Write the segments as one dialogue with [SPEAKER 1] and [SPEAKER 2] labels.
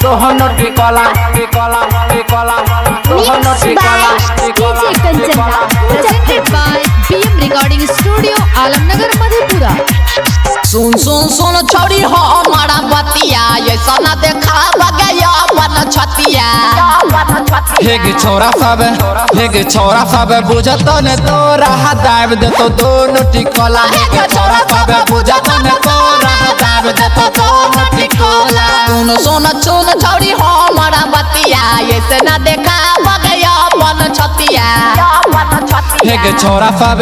[SPEAKER 1] दोहनो टिकला टिकला टिकला दोहनो
[SPEAKER 2] Mixed
[SPEAKER 1] टिकला
[SPEAKER 2] by
[SPEAKER 1] टिकला
[SPEAKER 2] DJ Kanchan Raj,
[SPEAKER 3] Presented by BM Recording Studio, Alamnagar, Madhepura.
[SPEAKER 4] सुन सुन सुन छोड़ी हो हमारा बतिया ऐसा ना देखा गया अपन छतिया
[SPEAKER 1] हेग छोरा सब हेग छोरा सब बुझत ने तोरा दाब देतो दोनों टिकला हेग छोरा सब बुझत ने तोरा दाब देतो दोनों टिकला
[SPEAKER 4] सुन सुन सुन छोड़ी हो हमारा बतिया ऐसे ना देखा गया अपन छतिया
[SPEAKER 1] हेग छोरा सब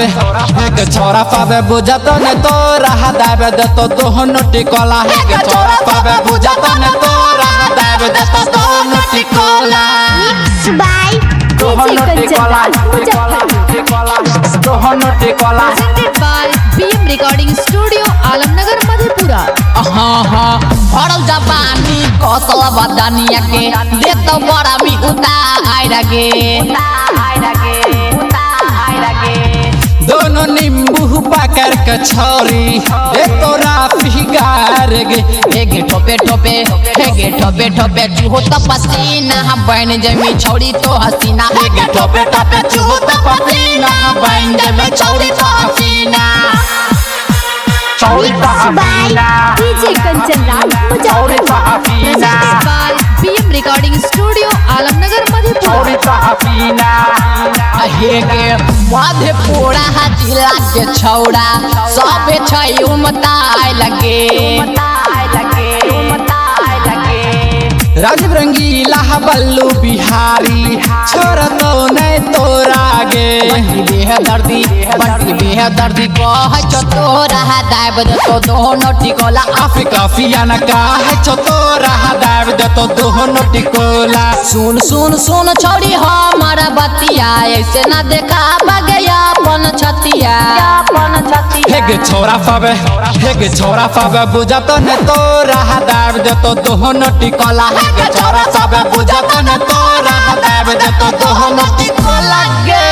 [SPEAKER 1] हेग छोरा सब बुझत ने तोरा दाब देतो दोनों टिकला हेग छोरा सब बुझत ने तोरा दाब देतो दोनों टिकला
[SPEAKER 2] Mixed by DJ
[SPEAKER 1] दोहनो
[SPEAKER 2] Kanchan
[SPEAKER 1] टिकला
[SPEAKER 2] Raj,
[SPEAKER 1] टिकला
[SPEAKER 2] Muzaffarpur.
[SPEAKER 1] टिकला दोहनो टिकला
[SPEAKER 3] Presented by BM Recording Studio, Alamnagar, Madhepura.
[SPEAKER 4] हाँ हाँ भरल जवानी कौशल बदनिया के देत बड़ा मी उतार गे
[SPEAKER 1] दोनों नींबू पकड़ के छोरी ए तोरा फिगार गे
[SPEAKER 4] हेगे ठोपे ठोपे हेगे ठोपे ठोपे चूहो त पसीना हम बन जमी छोड़ी तो हसीना
[SPEAKER 1] हेगे ठोपे ठोपे चूहो त पसीना बन जमी छोरी तो हसीना छोरी तो
[SPEAKER 2] Mixed by
[SPEAKER 1] Hasina
[SPEAKER 2] DJ Kanchan Raj,
[SPEAKER 1] छोरी
[SPEAKER 2] Muzaffarpur.
[SPEAKER 1] तो हसीना
[SPEAKER 3] Presented by BM Recording Studio, Alamnagar, Madhepura.
[SPEAKER 1] छोरी तो हसीना
[SPEAKER 4] हेगे मधेपुरा जिला के छौड़ा सबे छै उमताय लगे
[SPEAKER 1] राजीव रंगीला बल्लू बिहारी छोरा तो नहीं तोरा गे
[SPEAKER 4] बंटी देह दर्दी बंटी देह दर्दी कह छौ तोरा दाब देतो दोनो टिकोला
[SPEAKER 1] अफ्रीका फियाना का है छो तोरा दाब देतो दोनों टिकोला
[SPEAKER 4] सुन सुन सुन छोड़ी हमारा बतिया ऐसे ना देखा गया अपन छतिया
[SPEAKER 1] हेग छोरा सब हेग छोरा सब बुझत ने तोरा दाब देतो दोनों टिकोला हेग छोरा सब बुझत ने तोरा दाब देतो दोनों टिकोला गे।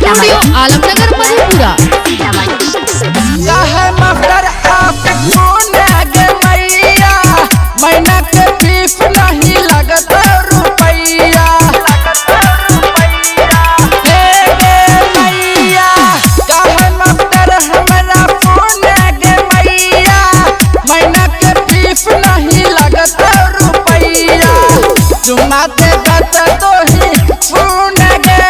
[SPEAKER 3] Studio Alamnagar Madhepura.
[SPEAKER 1] काहे मास्टर आप कौन गे मैया, महीना के फीस नहीं लगत रुपैया। हे गे मैया, काहे मास्टर हमरा फोन गे मैया, महीना के फीस नहीं लगत रुपैया। चुमा दे दत तोही फोन गे,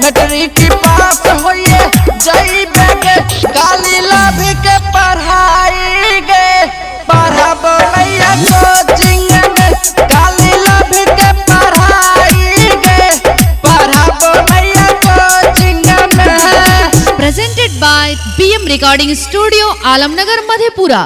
[SPEAKER 1] मैट्रिक पास होइए जइबे गे। काली लभ के पढ़ाई गे, पढ़ब मैया कोचिंग में। काली लभ के पढ़ाई गे, पढ़ब मैया कोचिंग में।
[SPEAKER 3] Presented by BM Recording Studio Alamnagar Madhepura.